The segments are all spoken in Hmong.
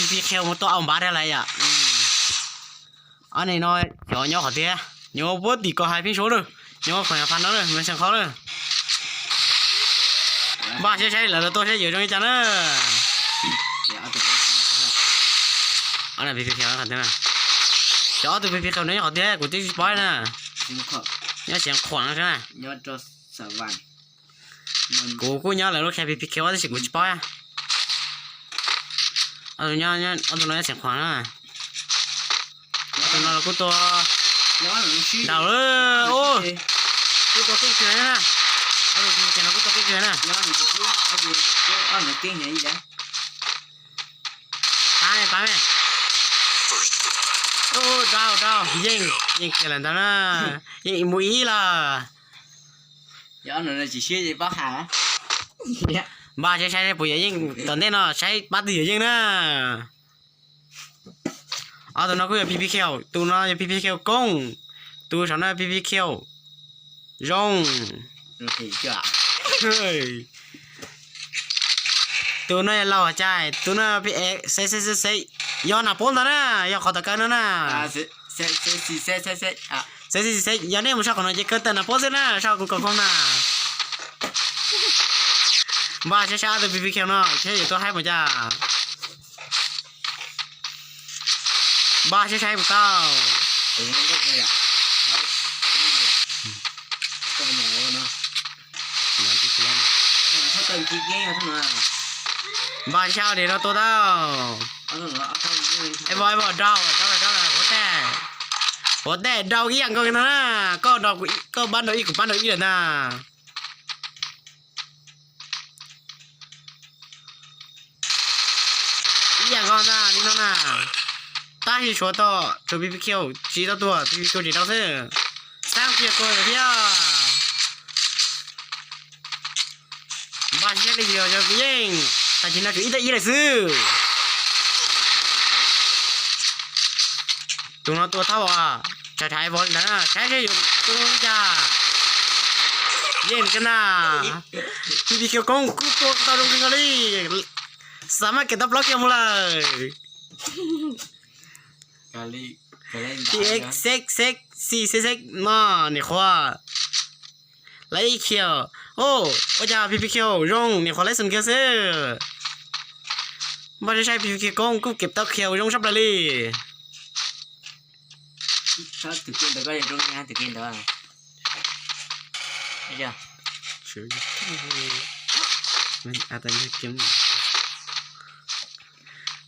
Pi Kheu mus tua au npav dag lawm yom. Ob niag no xyov nyob qhov twg, nyob puag tim ko hais pheej suab lawm, nyob qhov fa no lawm, nyob xeev qhov lawm. Npaj siab saib lawv los tua saib yuav zoo li cas na. Cov ob tug Pi Pi Kheu no nyob qhov twg, kuv twb tsis paub na. Nyob Xeev Khuam no xwb na. Kuv kuj nyob lawv lub qhia Pi Pi Kheu tab sis kuv tsis paub. Ob tug no nyob Xeev Khuam na. Ob tug no los kuj tua nraum lawm. Kuj tua keej kawg na. Ob tug Pi Pi Kheu no kuj tua keej kawg na. Pab me, pab me. Dau, dau, yeej, yeej kiag lawm ntag na. Yeej mus ib los. Npaj saib saib puas yuav yeej, tom ntej no saib pab twg yuav yeej na. Ob tug no kuj yog Pi Pi Kheu, tus no yog Pi Pi Kheu Koob, tus saum no Pi Pi Kheu Zoo. Tus no yog Lauj Hov Cai, tus no Pi Ev, xeb xeb xeb xeb, yog Nas Pob ntag na, yog qhov tom kawg no na. Xeb xeb xeb, yog nej mus sab qhov no ces kawg tawm Nas Pob xwb na, sab kuv kaum koob na. Npaj saib saib ob tug Pi Pi Kheu no thiab yuav tuaj haib mus cas. Npaj saib saib puas tau. Npaj saib saib ob niag no tua tau. Evo, Evo, dau, dau, dau, huav dej. Huav dej dau ib yam nkaus no na. Koj, koj pab nrau ib, kuv pab nrau ib lawm ntag. Ib yam nkaus ntag li no na. Tab sis tshuav tau, tshuav Pi Pi Kheu tsis tau tuag, Pi Pi Kheu tseem dau xwb. Xab kiag tuag lawm thiab. Npaj siab li yog yog kuv yeej, tam sim no tshuav ib tag ib lawm xwb. Tus no tua thauj, tshav tshav vov li ntawd na, saib seb yuav tua zoo li cas. Yeej kiag na. Pi Pi Kheu Koob kuj tua tau zoo kawg nkaus li. Xav mas kev tau plaub kiag mus lawm. T X six six six six six no, niam qhuav. Lawv ib khiav. O, ua cas Pi Pi Kheu zoo, niam qhuav lawv xum kiag xwb. Npaj saib saib Pi Pi Kheu Koob kuj kev tau khiav zoo sab plaws li.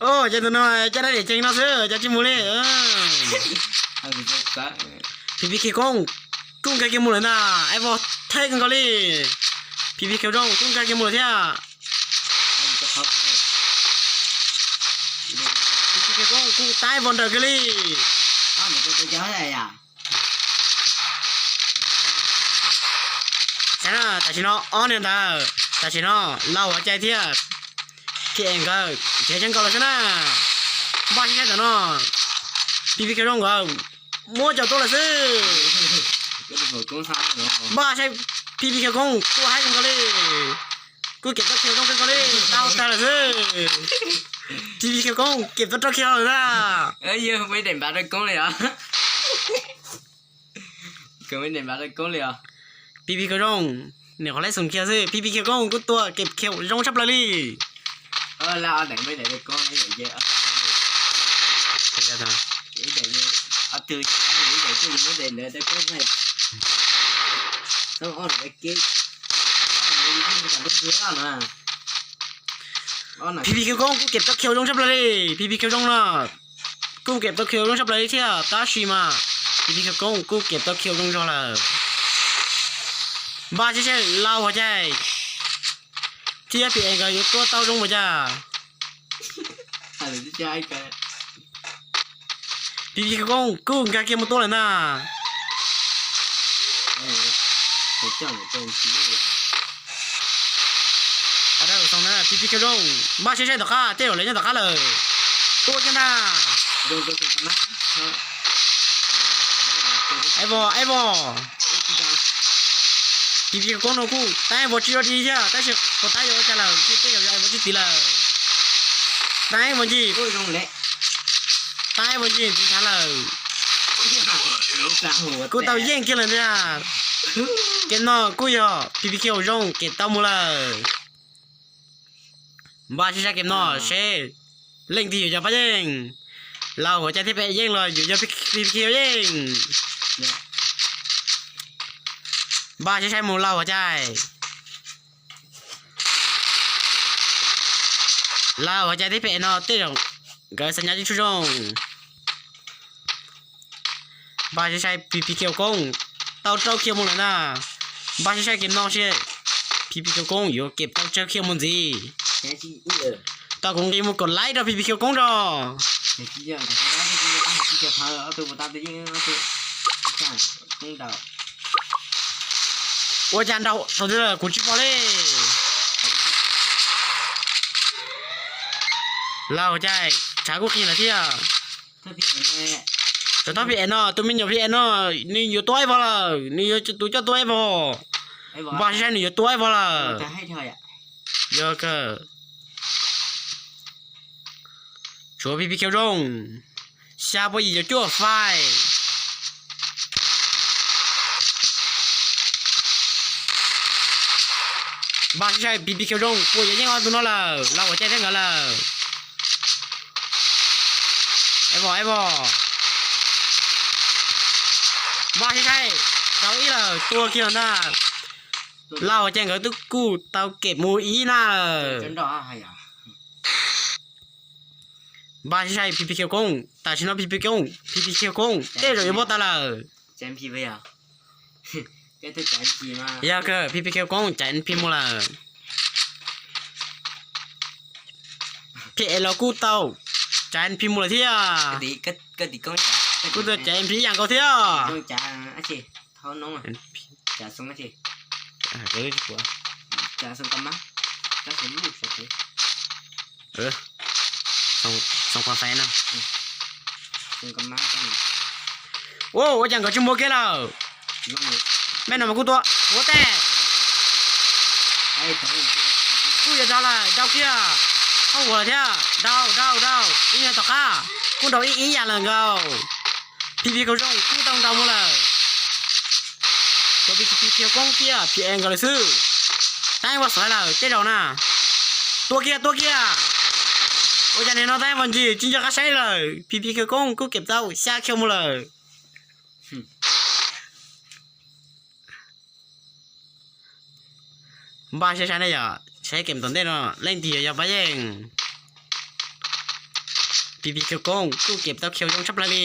O, cov tus no caj dab dim ceev no xwb, cov tsis mus li. Pi Pi Kheu Koob kuj nkag kiag mus lawm ntag, Evo thaij kawg nkaus li. Pi Pi Kheu Zoo kuj nkag kiag mus lawm thiab. Pi Pi Kheu Koob kuj tab Evo nrawm kawg li. Tam sim no ob niag ntawd, tam sim no Lauj Huav Cai thiab P N nkawd nrhiav tsis nkaus lawm xwb na. Npaj saib saib ntawm no, Pi Pi Kheu Zoo nkawd muab cov tuaj lawm xwb. Npaj saib Pi Pi Kheu Koob kuj haib kawg nkaus li. Kuj kev tau khiav zoo kawg nkaus li, tau tag lawm xwb. Pi Pi Kheu Koob kev tau rau khiav lawm na. Yog mus ib daim npav rau Koob li os. Mus ib daim npav rau Koob li os. Pi Pi Kheu Zoo, niam qhuav laib xum khiav xwb, Pi Pi Kheu Koob kuj tua kev khiav zoo tshaj plaws li. Pi Pi Kheu Koob kuj kev tau khiav zoo tshaj plaws li, Pi Pi Kheu Zoo no kuj kev tau khiav zoo tshaj plaws li thiab, tab sis mas Pi Pi Kheu Koob kuj kev tau khiav zoo zog lawm. Npaj saib saib Lauj Huav Cai thiab P N nkawd yuav tua tau zoo npaum cas. Pi Pi Kheu Koob kuj nkag kiag mus tua lawm ntag. Pi Pi Kheu Zoo, npaj saib saib tom qab, tej zaum lawv nyob tom qab lawm. Tua kiag ntag. Evo, Evo. Pi Pi Kheu Koob no kuj tab Evo tsis dog dig thiab, tab sis puas tab yuav ua cas lawm, tej zaum yog Evo tsis tiv lawm. Taib Vas Ncig, taib Vas Ncig ntxiv thav lawm. Kuj tau yeej kiag lawm ntag. Kem no kuj yog P P Q zoo kem tau mus lawm. Npaj sib sai kem no seb leej twg yuav yog pab yeej. Laus Huas Cai thiab Pem Yeej los yuav yog P P Q yeej. Npaj sib sai mus Laus Huas Cai. Laus Huas Cai thiab Pem no tej zaum nkawd xa nyab tib tsuj zoo. Npaj sib sai P P Q Koob tau rau kiag mus lawm ntag. Npaj sib sai kem no seb P P Q Koob yuav kem tau tsawg kiag mus ntxiv. Tau kuv nqis mus kom laib rau P P Q Koob rau. Ua cas nraum thaum twg kuv tsis pom li. Laus Huas Cai tshav kuj qhib lawm thiab. Cov thaub P N no, tus me nyuam P N no, nws yuav tua ib vog lawm, nws yuav tus coj tua ib vog. Npaj sib sai nws yuav tua ib vog lawm. Yog kawg. Tshuav P P Q Kheev Zoo, xya pua yim caum cuaj faib. Npaj sib sai P P Kheev Zoo puas yuav yeej ob tug no lawm, Laus Huas Cai thiab nkawd lawm. Ib vog, ib vog. Npaj sib sai, tau ib lawm, tua kiag ntag. Laus Huas Cai nkawd twb kuj tau kem mus ib na lawm. Npaj sib sai P P Kheev Koob, tam sim no P P Kheev Koob, P P Kheev Koob tej zaum yuav npau taws lawm. Yog kawg, P P Kheev Koob caiv N P mus lawm. P N los kuj tau caiv N P mus lawm thiab. Kuj tau caiv N P ib yam nkaus thiab. Ua, ua cas nkawd tsis mus ua ke lawm? Mej no mas kuj tua, ua tej. Kuj yuav dhau lawm, dhau kiag. Thaub huam lawm thiab, dhau, dhau, dhau. Ib nyuag tom qab kuj nrau ib ib yam lawm nkaus. P P Kheev Zoo kuj tau nrau mus lawm. Cov P P Kheev Koob thiab P N nkawd lawm xwb. Tab ua xov lawm tej zaum na. Tua kiag, tua kiag. Ua cas nim no tab ua ncig tsis nco qab saib lawm, P P Kheev Koob kuj kem tau xya kiag mus lawm. Npaj sib sai ne yom, saib kem tom ntej no leej twg yuav yog pab yeej. P P Kheev Koob kuj kem tau khiav zoo tshaj plaws li.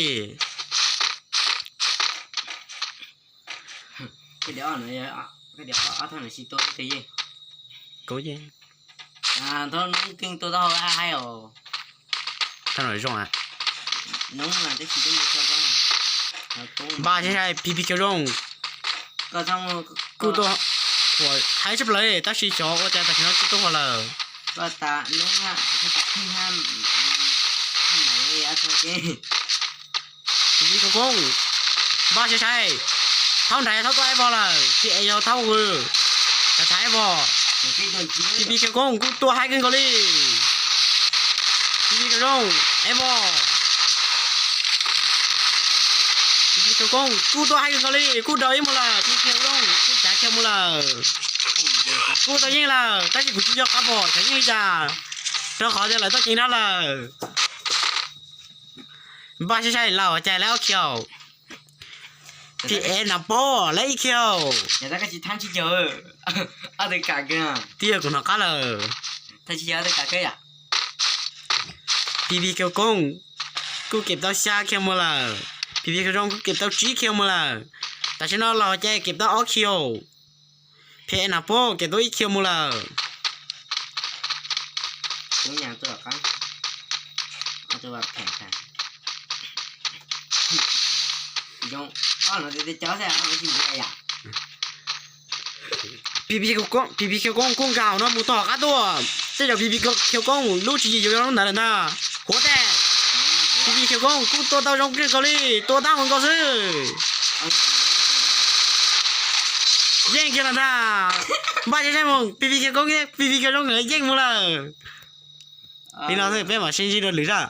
Kuv yeej. Thab no zoo. Npaj sib sai P P Kheev Zoo kuj tuaj huam haib tshaj plaws li, tab sis xyov ua cas tam sim no tsis tuaj huam lawm. P P Kheev Koob, npaj sib sai, thaub nrad yog thaub tua ib vog lawm, P N yog thaub vwm, tshav tshav ib vog. P P Kheev Koob kuj tua haib kawg nkaus li. P P Kheev Zoo, ib vog. P P Kheev Koob kuj tua haib kawg nkaus li, kuj rau ib mus lawm, P P Kheev Zoo kuj cav kiag mus lawm. Kuj tau yeej lawm, tab sis kuv tsis nco qab pom xyov yeej li cas, rau qhov tias lawv tau ceev nrab lawm. Npaj sib sai Laus Huas Cai lawv ob khiaus, P N Nam Pob lawv ib khiaus. Twb yog kuv hnov qab lawm. P P Kheev Koob kuj kem tau xya khiaus mus lawm, P P Kheev Zoo kuj kem tau tsib khiaus mus lawm. Tam sim no Laus Huas Cai kem tau ob khiaus, P N Nam Pob kem tau ib khiaus mus lawm. P P Kheev Koob kuj nkag hauv no mus tau hauv qab tuaj, tej zaum P P Kheev Koob lub tswv yim yuav yog lub ntawd lawm ntag. Huav tej, P P Kheev Koob kuj tua tau zoo kawg nkaus li, tua tab hauv nkaus xwb. Yeej kiag lawm ntag. Npaj sib sai mus, P P Kheev Koob thiab P P Kheev Zoo nkawd yeej mus lawm. Li no xwb peb mam sib ntsib dua lwm zaj.